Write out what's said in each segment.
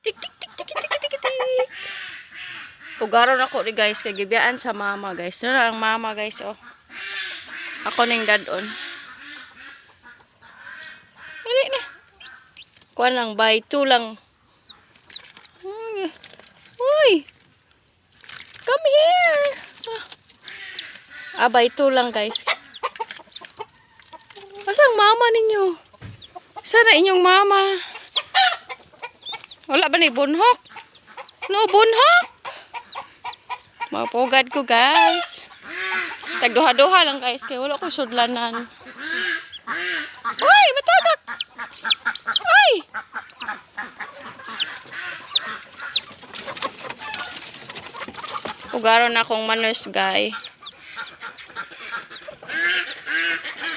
Tik tik tik tik tik tik tik. Pugaron ako ni, guys, kay gibiyaan sa mama, guys. Ano ang mama, guys, oh. Ako ning dadon. Dili na. Kuan lang, by two lang. Uy. Uy. Come here. Ah, by two lang, guys. Asa ang mama ninyo? Sana inyong mama? Wala ba ni bunhok? No bunhok. Mapugad ko, guys. Tagduha-duha lang, guys, kay wala ko sudlanan. Uy, matagak. Uy! Pugaron akong manners, guy.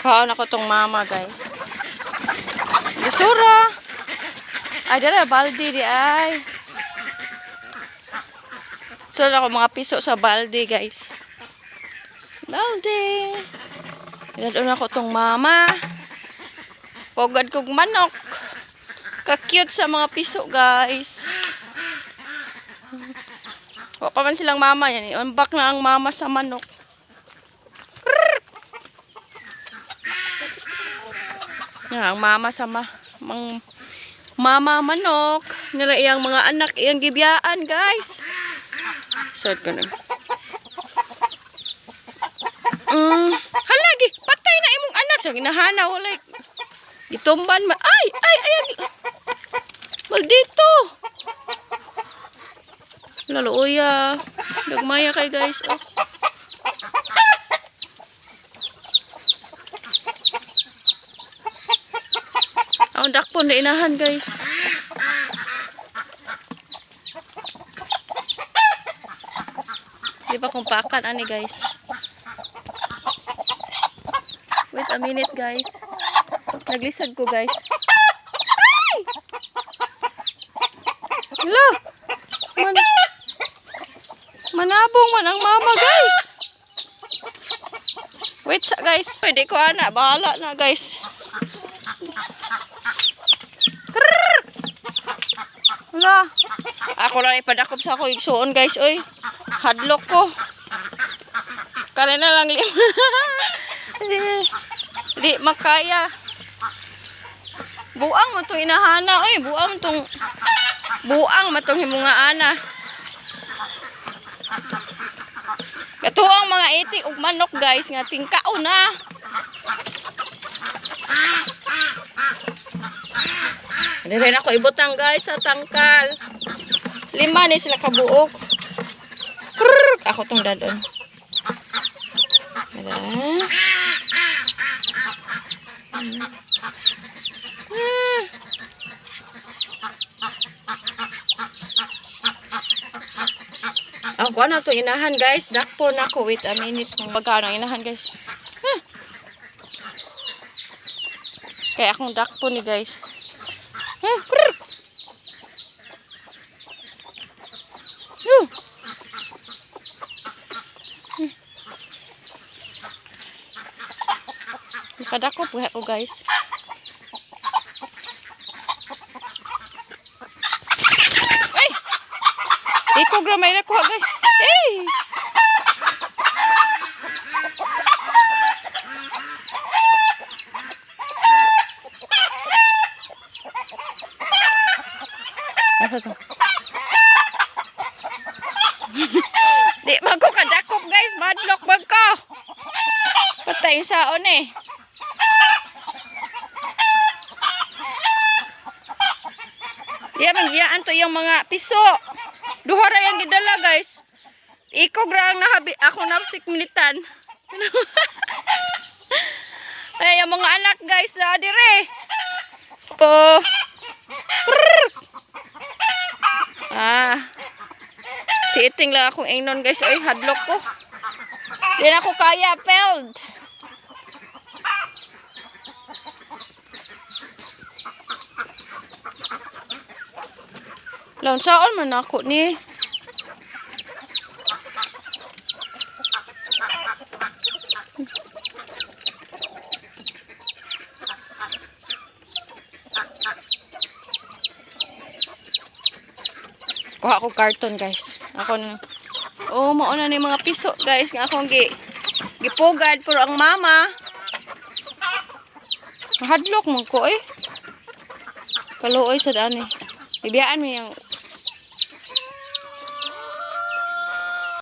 Kaon ako tong mama, guys. Basura! Ay, dala, balde di ay. So, ako mga piso sa balde, guys. Balde. Dadon ako tong mama. Pugad kog manok. Ka-cute sa mga piso, guys. Wa pa man silang mama yan. I-unback na ang mama sa manok. Yan, ang mama sa mang mama manok. Nila iyang mga anak, iyang gibiyaan, guys. Sort ko na. Halagi, patay na imong anak. Sa ginahana, wala. Gitumban man. Ay, ay, ay, ay. Maldito. Lalo, uya. Gagmaya kay, guys. Oh. Ang dakpon na inahan, guys. Di ba kung pakan ani, guys? Wait a minute, guys. Naglisag ko, guys. Ay! Hala! Manabong man ang mama, guys. Wait sa, guys. Pwede ko ana, bahala na, guys. Trrr! Hala. Ako lang ipadakop sa ako igsuon, guys, oy. Hadlok ko. Kaya na lang lima. Di, di makaya. Buang mo tong inahana, oy. Buang mo tong buang matong himunga ana. Katuang mga itik ug manok, guys, nga tingkao na. Dili na ako ibutang, guys, sa tangkal. Lima ni sila kabuok. Prrr, ako tong dadon. Wala. Ah. Ang kuha na itong inahan, guys. Dakpo na ako. Wait a minute. Pagkano ang inahan, guys. Ah. Kaya akong dakpo ni, guys. Ah, prrr. Nakadako po ko, guys. Ay! Ikog ra may nakuha, guys. Hey! Asa to? Di man ko kadakop, guys, madlock man ko. Patay yung saon eh. Iya man giyaan to yung mga piso. Duha ra yung gidala, guys. Ikog ra ang nahabi ako na sikmilitan. Ay, ang mga anak, guys, na dire. Po. Prrr. Ah. Si iting lang akong ingnon, guys. Oy, hadlock ko. Di na ako kaya, failed. Laon saon man ako ni. Kuha ko karton, guys. Ako na. Oh, mauna na yung mga piso, guys, nga akong gipugad pero ang mama mahadlok man ko eh. Kaluoy sa daan eh. Ibiyaan mo yung